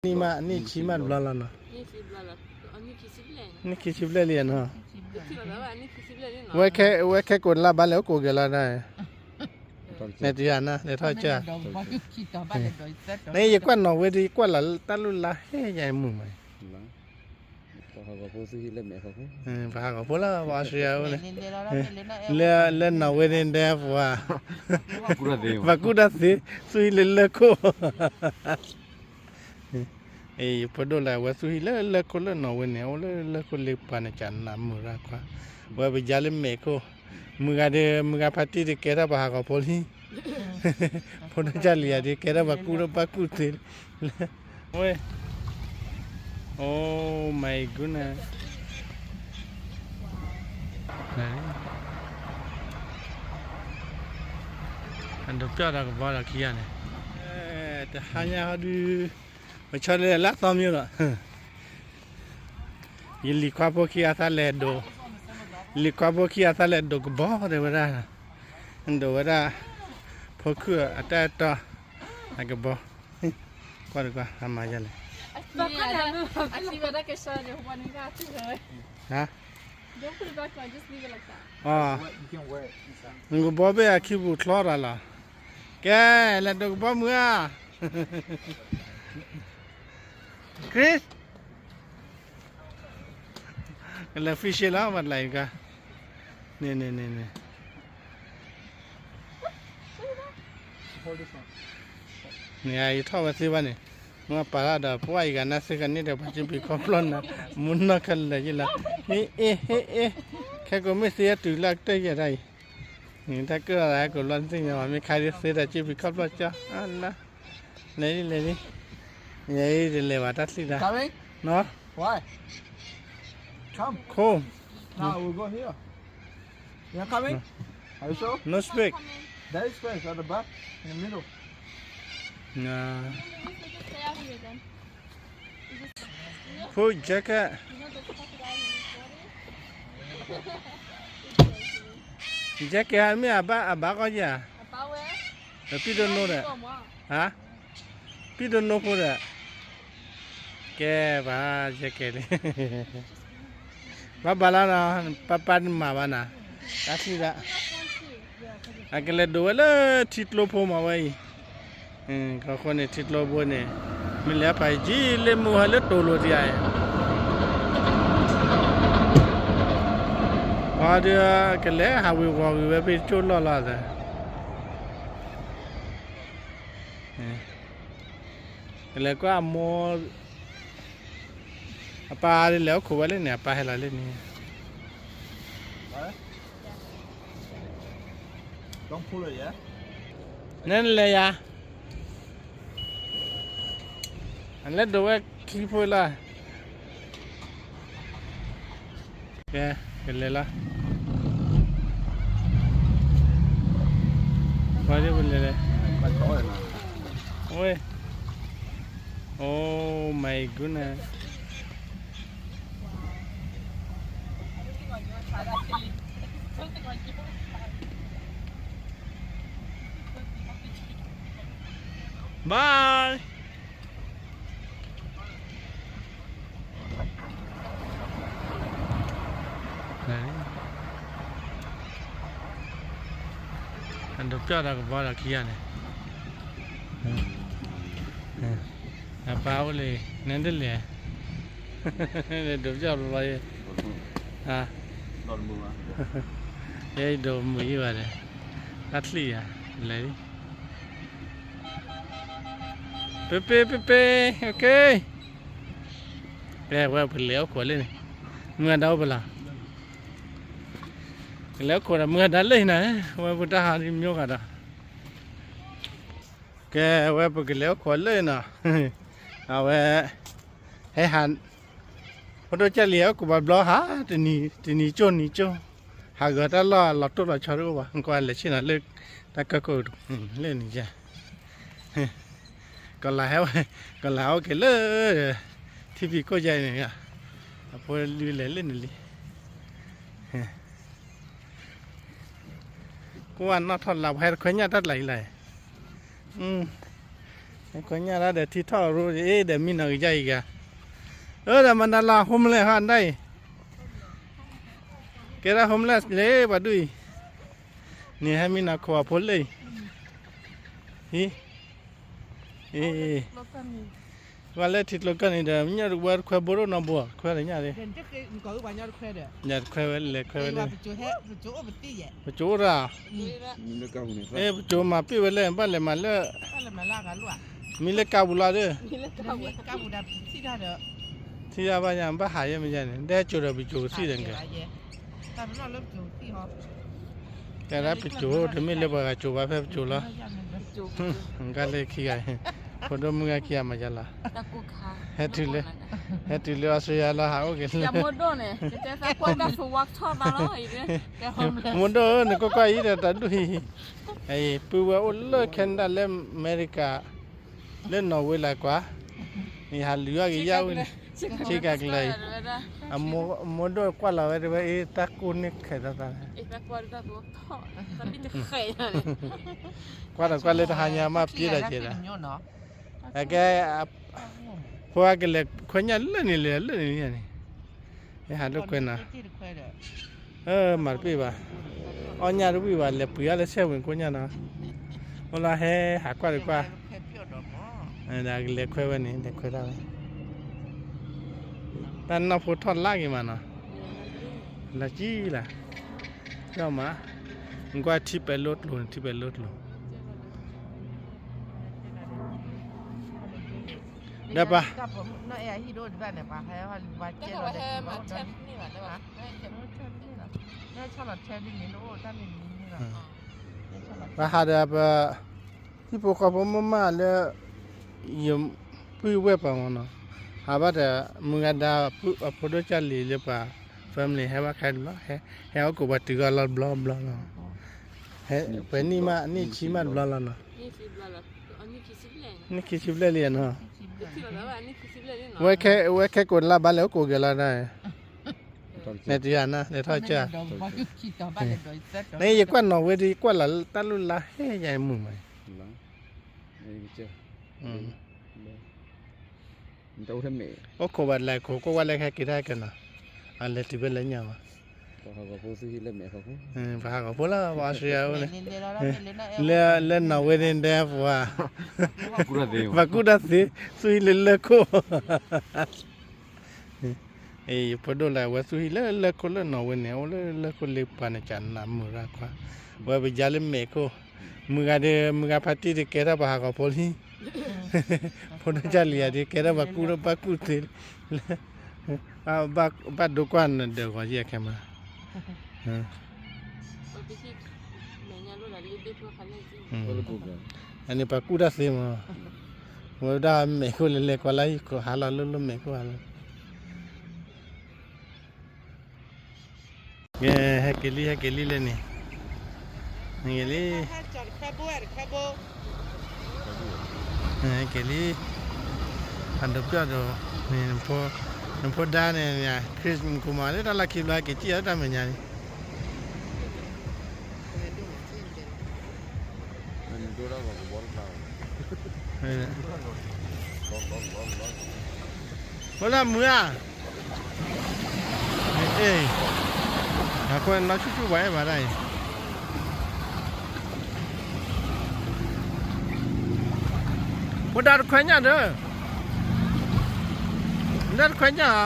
နံၣ်မး နံၣ်ဆံမးတဘျီလီၤနီၤ, နံၣ်ခံဆံဘျဲၣ်လံနီၤ, ဝဲခဲ ဝဲခဲကိးလါဘၣ်လဲၣ် အိၣ်ကိးက့ၤလီၤဒၣ်, နတယၤနၤ လဲၤထီၣ်ကၢ, နယကွၢ်နီၣ်ဝ့ဒ် ယကွၢ်လၢတၢ်လိၣ်လါဟဲယၤမုာ်မး, ပှၤဟးဂီၤဖိလၢပှၤအီစထြ့လယါန့ၣ်, လၢနီၣ်ဝ့န့ၣ်ဒဲပှၤ, ပှၤကူၣ်တၢ်သ့, သူၣ်ဟံၣ်လၢလၢခိၣ် ယဖိဒိၣ်လဲၣ် အဝဲသူၣ်ဟံၣ်လၢလၢခိၣ်လၢနီၣ်ဝ့န့ၣ် အိၣ်လၢလၢခိၣ်လ့ပှၤန့ၣ် ကနၢ်မုာ်ရၣ်ခွါ, ဝဲပယါလၢမဲာ်ခိၣ်, မုၢ်ဂၤဒီး မုၢ်ဂၤဖါတံၢ်ဒီး ကဲထီၣ်ပှၤဟးဂီၤဖိလံ, ဖိဒိၣ်ကၢ်လံၤယၤဒီး ကဲထီၣ်ပှၤကူၣ်တၢ်ဘၣ်ကူၣ်သ့, ဝဲ, Oh my goodness, အဒိးပျီၢ်ဒီးကဘီဒီးခံဂၤန့ၣ်, တဟါညါဟီဒုး, ပဆီလၢလၢသီမ့ၢ်ဒီး, ယလံၤခွါဖိခံဂၤသးလဲၤဒိး, လံၤခွါဖိခံဂၤသးလဲၤဒိးကဘီတဲဝဲဒၣ်, ဒိးဝဲဒၣ်, ဖိခုၣ်အတၢ်အဲၣ်တီ, အကဘီ, ကွၢ်တကွၢ် အမၤယၤလဲၣ်, ဟါ ကဘီဘ့ၣ်အခံပူၤချီတၢ်လီၤ, ကဲ, လဲၤဒိးကဘီမုၢ်ဧါ, Chris, ကလဲၤ fish လီၤ ပှၤတလးအံၤကါ, န့ၣ်န့ၣ်န့ၣ်န့ၣ်, န့ၣ် ယထီၣ်ဝဲသ့ဘၣ်န့ၣ်, မ့ၢ်ပာ်လၢဒီး ပှၤအံၤဂၤနၢ်သ့ကန့ၣ်ဒီး ပှၤကဘံခီဖျီနၤ, မူနီၢ်ခဲလၢာ်ယ့လီၤ, ဟ့ၣ်အ့ၣ်ဟ့ၣ်အ့ၣ်, ခဲကိးမ့ၢ်သ့အတုၤလၢအကတၢၢ်ယဲဒၣ်အံၤ, တၢ်ကၢၢ်လီၤသးကိးဘျီနသ့ၣ်ညါဘၣ် မ့ၢ်ခါဒ်သ့ဒီးကဘံခီဖျီကၠီ, လဲၤလံလဲၤလံ, ယဲအံၤတလဲၤဘၣ်တၢ်ချံတၢ်, နီၤ, ခိၣ်, No speak. There is space at the back, in the middle. Nah. Put jacket. Jacket မ့ၢ်အဘၣ် အဘၣ်ကီယၤ, ပံၣ်ဒိၣ်နိဒီး, ဟါ, ပံၣ်ဒိၣ်နိဖိဒီး, ကဲပှၤ jacket လံ, ဘၣ်ဘၣ်လီၤနီၤ, ပၢ်ပၢ်နမၤဘၣ်နၤ, တၢ်ချံဒၣ်, အကလဲၤဒိးဝဲလၢထံကျိဖိမးဝဲအံၤ, ကီၢ်ဃိန့ၣ် ထံကျိဖိန့ၣ်, မ့ၢ်လဲၤဖးယံာ်လၢမုၢ်ဟါလၢတိၤလိာ်တယါအံၤ, ပှၤဒီးကလဲၤဟးဝ့ၤဝီၤဂ့ၤဝဲဖဲကၠိလီၢ်လီၤသး ကလဲၤကွၢ်အမိၢ်, အပၢ်ဒ်လဲၤအိၣ်ခိးဝဲလၢန့ၣ် အပၢ်ဟဲလီၤလၢန့ၣ်, နဲနလဲၤယၤ, အလဲၤဒိးဝဲချံဖိလီၤ. ကဲ, ကလဲၤလီၤ, ပှၤဒ်ပလဲၤလဲၤ, ဝဲ, Oh my goodness. Bye. အဒိးပျီၢ်ဒီးကဘီဒီးခံဂၤန့ၣ်, အပၢ်အိၣ်လံ, နဒ်လဲၣ်, ဒိးပျီၢ်ဘျီဘျီ, ယဲဒိးမုာ်ယံဘၣ်ဒီး, တၢ်ချံယၤ, လဲၤလံ, ပ့ပ့ပ့ပ့, okay. ဝဲပကလဲၤအိၣ်ခိးလၢန့ၣ်, မုၢ်ဂၤဒၣ်အိၣ်ပလီၤ, ကလဲၤအိၣ်ခိးဒီးမုၢ်ဂၤဒၣ်လၢနၤ, ဝဲပတၢ်ဟးဒ်မျိၤဂၤဒီး, ကဲဝဲပကလဲၤအိၣ်ခိးလၢနီၤ, အဝဲ, ဟဲဟး, ဖိဒိၣ်ကၢ်လံၤအိၣ်ခိးဘၣ်ဘျီဟး, တနံၤကၠိနံၤကၠိ, ဟးဂီၤတၢ်လီၢ်လီၤတိၢ်လီၤဆီတအိၣ်ဘၣ်, ကွၢ်လဲၤဆ့ၣ်နီၤလၢ, တၢ်ကၢၢ်ကိၣ်, လၢန့ၣ်ယါ ကီၤလၤဟဲဝဲ, ကီၤလၤအိၣ်က့ၤလၢ, ထံဖံးခိၣ်ယါအံၤန့ၣ်, အဖိဒုးလဲၤလၢန့ၣ်လံ, ကွၢ်နီၣ်ထီၣ်လၢပှၤဟဲတခွဲညၣ်တၢ်တလးအံၤလဲၣ်, အ ခွဲညၣ်ဒၣ်ဒီးထံထီၣ်ရိအ့ၣ်ဒီးမံနီၤကယၢ်အံၤဂၤ, အၢ ဒီးမၤနၤလၢ homeless ဟီဒၣ်အံၤ, ကဲဒၣ် homeless လၢပှၤဒူၣ်အံၤ, န့ၣ်ဟဲမံနီၤခိၣ်အဖိလၢအံၤ, ဟံ, အ့ ပှၤလၢထံကျိကၢၢ်န့ၣ်ဒီး မ့ၢ်ညၣ်တဝဲတခွဲဘိရိၣ်နီၤဘိ ခွဲဒီးညၣ်ဒၣ်, ညၣ်တခွဲဝဲလဲၤခွဲဝဲလၢ ပကၠိအိၣ်ရၣ်, ပကၠိမၤပ့ၢ်ဝဲလၢ ဘၣ်လဲၤမၤလၢ မ့ၢ်လၢကါပူၤလီၤဒီး ထံၣ်တၢ်ဘၣ်ညါ ဘၣ်ဟးယဲမ့ၢ်ယဲန့ၣ် ဒဲကၠိဒီးပကၠိကသံၣ်ဒီးကဲ, ကဲဒၣ်ပကၠိ တမ့ၢ်လၢပှၤဂၤကၠိဘၣ် ဖဲပကၠိလီၤ, ကါလၢခံဂၤ, ဖိဒိၣ်မုၢ်ဂၤခံဂၤမၤယါလီၤ, ဟဲတုၤလၢ ဟဲတုၤလၢအီစထြ့လယါလီၤ ဟးအိၣ်က့ၤလၢ မိၢ်ဒိၣ်န့ၣ် နကွၢ်ကွၢ်အံၤဒီးတၢ်ဒူၣ်အံၤ, ပုၢ်ဝဲအိၣ်လၢ Canada လၢအမဲရကၤ လၢ Norway လၢကွၢ်, နဟးလူၤအီၣ်က့ၤယၣ်အိၣ်န့ၣ်, ဆ့ကၤကလၤအံၤ, အမိၢ်ဒိၣ်ကွၢ်လီၤဝဲတဲဝဲ အ့ တၢ်ကိၢ်န့ၢ်ခဲးသးသး, ကွၢ်ဒီးကွၢ်လၢတဟါညါမးပျံၤဒီးကဲဒၣ်, အကဲ ဖိအကလဲၤခွဲညၣ်လၢန့ၣ်လဲၤလၢန့ၣ်န့ၣ်, ဟဲဟးလၢခွဲနၤ, မၤတပ့ၢ်ဘၣ်, အီၣ်ညၣ်တဝံၣ်ဘၣ် လဲၤပှ့ၤအီၣ်လၢဆဲၣ်ဝံၤကိၢ်ညၣ်နီၤ, အိၣ်လီၤဟဲဟးကွၢ်ဒီးကွၢ်, ဒီးကလဲၤခွဲဝဲန့ၣ် လဲၤခွဲတၢ်ဝဲ, တၢ်နီၢ်ဖိထီၣ်လၢက့ၤမးနီၤ, လၢကံလၢ်, ဒီးမး, ကွၢ်ထံပဲာ်လိကျိၤန့ၣ် ထံပဲာ်လိကျိၤ ဒီးပှၤ, ပှၤဟးဒီးပ, ဟံၣ်ဖိဃီဖိမးမးလၢ, ယပုၢ်ဝဲၢ်ပှၤမးနီၤ, ဟးဘၣ်ဒီး မုၢ်ဂၤဒါအဖိဒိၣ်ကၢ်လံၤလၢပှၤ family ဟဲဘၣ်ခဲတဘျီ, ဟဲအိၣ်ကိးပှၤတုၤဂီၢ်လီၤတဘျီဘျီလီၤ, ဟဲပှဲၤနံၣ်မး နံၣ်ဆံမးတဘျီလီၤနီၤ, နံၣ်ခံဆံဘျဲၣ်လံနီၤ, ဝဲခဲကိးလါဘၣ်လဲၣ်အိၣ်ကိးက့ၤလီၤဒၣ်, နဲၣ်တယၤနၤ လဲၤထီၣ်ကၢ်, နယကွၢ်နီၣ်ဝဲဒ်ယကွၢ်လၢတၢ်လိၣ်လါဟဲယၤမုာ်မး, အိၣ်ခိးဘၣ်လဲၤခိးကိးဝဲလၢခဲက့ၤတၢ်ကနီၤ, အလဲၤတုၤဖဲလဲၣ်ညါဘၣ်, ပှၤဟးဂီၤဖိလၢပှၤအီစထြ့လယါအိၣ်န့ၣ်, လၢနီၣ်ဝဲန့ၣ်ဒဲပှၤ, ပှၤကူၣ်တၢ်သ့, သူၣ်ဟံၣ်လၢလၢခိၣ် ယဖိဒိၣ်လၢအဝဲသူၣ်ဟံၣ်လၢလၢခိၣ်လၢနီၣ်ဝဲန့ၣ် အိၣ်လၢလၢခိၣ်လ့ပှၤန့ၣ် ကနၢ်မုာ်ရၣ်ခွါ, ဝဲပယါလၢမဲာ်ခိၣ်, မုၢ်ဂၤဒီး မုၢ်ဂၤဖါတံၢ်တကဲထီၣ်ပှၤဟးဂီၤဖိလံ, ဖိဒိၣ်ကၢ်လံၤယၤဒီး ကဲထီၣ်ပှၤကူၣ်ဘၣ်ကူၣ်သ့, ဘၣ်ဒိကွၢ်နဒၢးဂီၤယဲၢ်ခဲမး အန့ၣ်ပှၤကူၣ်တၢ်သ့မး, ဝဲဒၣ်မဲာ်ခိၣ်လဲၤလဲၤကွၢ်လၢဟံၣ်ခိၣ်ဟးလီၤလိၣ်လိၣ်မဲာ်ခိၣ်ဟးလီၤ, ကဲ ဟဲက့ၤလံ ဟဲက့ၤလံလၢန့ၣ်, ဟဲက့ၤလံ, ဟဲက့ၤလံ, အဒိးပျီၢ်ဒိး, နဖိဒါန့ၣ် Chris မုၢ်ကိၣ်မးလၢတၢ်လီၢ်ခံဘျီဟဲက့ၤစံၣ်အီၤတၢ်မဲာ်ညါန့ၣ် အိၣ်လၢမုၢ်ဧါ, အ့ၣ်, အဃိနီၢ်ဆူၣ်ဆူၣ်ပှၤအဲၣ်ဘၣ်ဒၣ်အံၤ, ဖိဒါတခွဲညၣ်ဒီး, ဒါတခွဲညၣ်ဧါ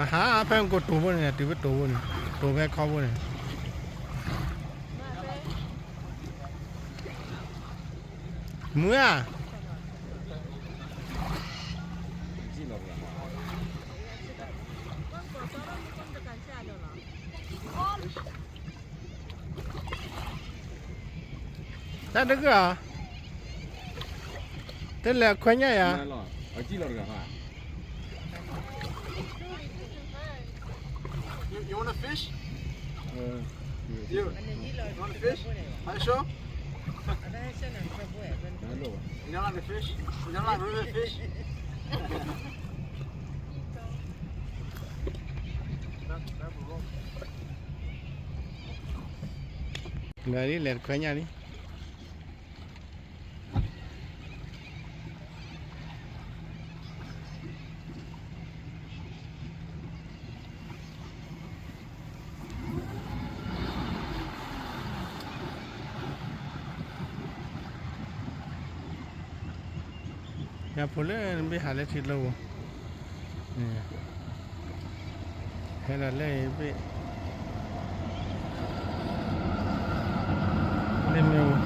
အဟါ ဖဲမကိးတိၤဖိန့ၣ် တုၤဖဲတိၤဖိန့ၣ် တိၤဖဲခီဖိန့ၣ် မုၢ်ဧါ တၢ်တဂၤဧါ, တလဲၤခွဲညၣ်ယၤ, You, you want a fish? Uh, you, you want a fish? Are you sure? You don't like the fish? You don't like river fish? That's, that's wrong. လဲၤလံ လဲၤတခွဲညၣ်လံ. ယဖိလၢနဘ့ၣ်ဟးလၢထံကျိပူၤ, ဟဲဒီးလၢဘ့ၣ် လၢမ့ၢ်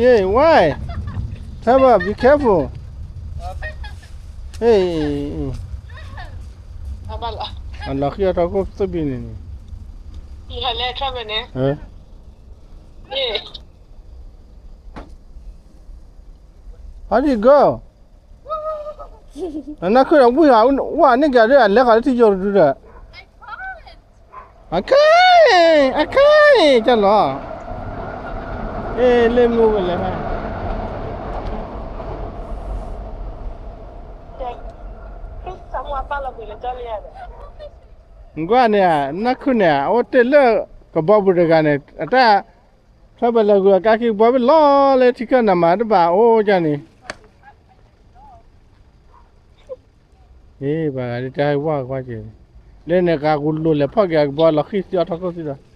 Hey, why? Taba, be careful. Hey, အလီၤဃံအီထီၣ်ကိၣ်သဘံၣ်န့ၣ်န့ၣ်, ဟဲ How do you go? နနၢ်ခုၣ်ဒီးဝံၢ်ဟး ဝဲန့ၣ်ကဒီး အလဲၤဃီၤလၢထံယိာ်တဒုဒီး အခါအံၤ အခါအံၤ ကၢ်လီၤ, အ့ လၢမုၢ်ဝဲလဲၣ်, ကွၢ်န့ၣ် နနၢ်ခုၣ်န့ၣ် အအိၣ်တ့ၢ်လၢကဘီပူၤတဂၤန့ၣ် အတၢ် ဖဲပလဲၤဂုာ်အကါခံကဘီပလီၢ်လၢထံခၢၣ်နၤမး တဘၣ်အိၣ်ကၢ်န့ၣ်, အ့ ပှၤဂၤဒ်တၢ်ဟဲဝါကွၢ်က့ၤ, လၢန့ၣ်ဂၤဂူာ်လိာ်လဲၤဖီၣ်က့ၤအကဘီလီၤဃံၣ်သံအီထီၣ်ကိၣ်သံဒီး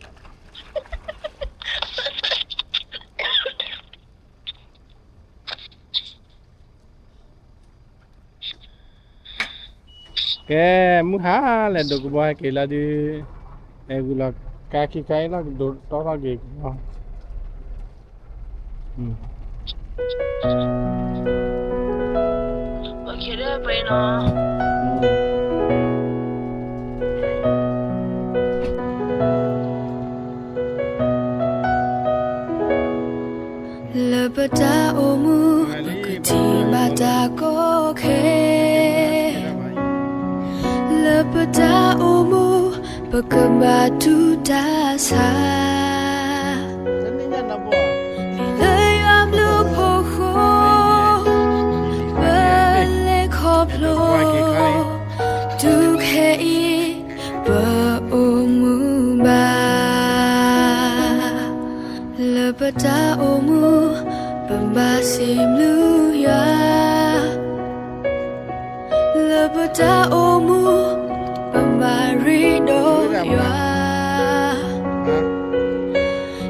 ကဲ မုၢ်ဟါလဲၣ် ဒိးကဘီဟဲက့ၤလီၤဒုး, အဲ ဂုာ်လီၤကါခံခါအံၤလီၤ ကဒိးတီထီၣ်က့ၤလီၤ. လၢပတၢ်အိၣ်မူ ပကထံၣ်ဘၣ်တၢ်ကီခဲ, လၢပတၢ်အိၣ်မူ ပကဘၣ်တူၢ်တၢ်ဆါ, လၢယွၤဘျုးဖှိၣ်ဃိ ပလဲၤခီဖျိ တုၤခဲအံၤ ပအိၣ်မူဘၣ်. လၢပတၢ်အိၣ်မူ ပဘၣ်စံးဘျုးယွၤ, လၢပတၢ်အိၣ်မူ ပဘၣ်ရ့ဒီးယွၤ,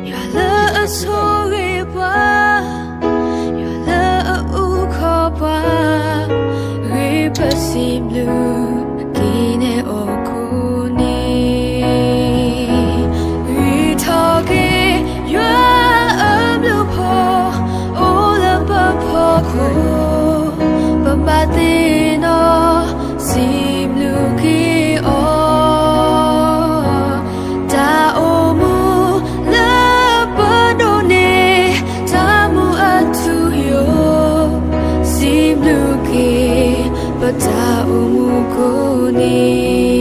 ယွၤလၢအဆိၣ်ဂ့ၤပှၤ, ယွၤလၢအအုၣ်က့ၤခီၣ်ပှၤ, ဂ့ၤပစံးဘျုးက့ၤန့ၣ်အီၤကိးနံၤ, ဂ့ၤထီၣ်က့ၤ ယွၤအဘျုးဖှိၣ် အိၣ်လၢပဖီခိၣ်, ပဘၣ်သ့ၣ်နီၣ် စံးဘျုးက့ၤအီၤ, တၢ်အိၣ်မူလၢပဒိးန့ၢ် တၢ်မူအထူအယိာ်, စံးဘျုးက့ၤ ပတၢ်အိၣ်မူကိးနံၤ.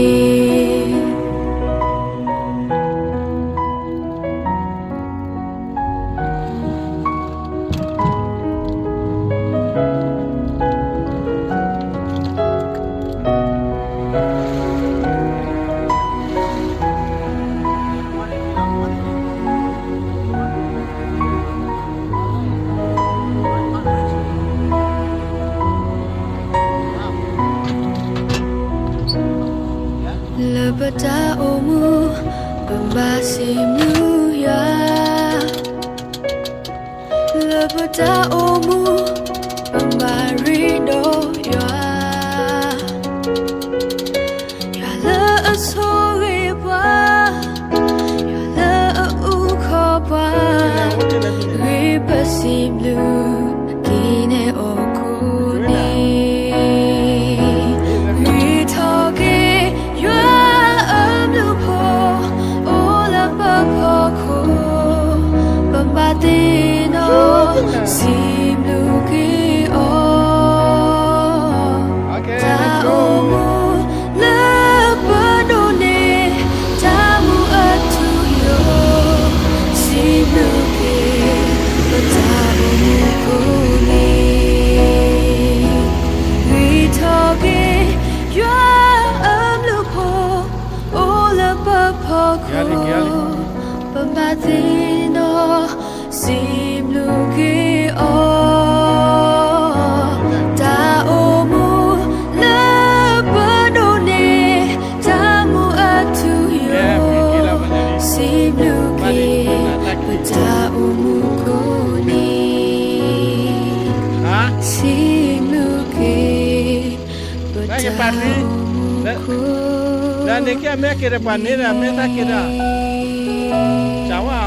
လၢပတၢ်အိၣ်မူ ပဘၣ်စံးဘျုးယွၤ, လၢပတၢ်အိၣ်မူ ပဘၣ်ရ့ဒီးယွၤ, ယွၤလၢအဆိၣ်ဂ့ၤပှၤ, ယွၤလၢအအုၣ်က့ၤခီၣ်ပှၤ, ဂ့ၤပစံးဘျုးက့ၤန့ၣ်အီၤကိးနံၤ, ဂ့ၤထီၣ်က့ၤ ယွၤအဘျုးဖှိၣ် အိၣ်လၢပဖီခိၣ်, ပဘၣ်သ့ၣ်နီၣ် စံးဘျုးက ပာ်သ့ၣ်နီၣ်, စံးဘျုးက့ၤအီၤ, တၢ်အိၣ်မူလၢပဒိးန့ၢ်, တၢ်မူအထူအယိာ်, စံးဘျုးက့ၤ ပတၢ်အိၣ်မူကိးန့ၣ်, စံးဘျုးက့ၤ ပတၢ်အိၣ်မူကိးန့ၣ်, လၢန့ၣ်က့ အမ့ၢ်က့ၤဒီးပှၤန့ၣ်ဒီး မ့ၢ်တၢ်က့ၤဒီး, ကဝါ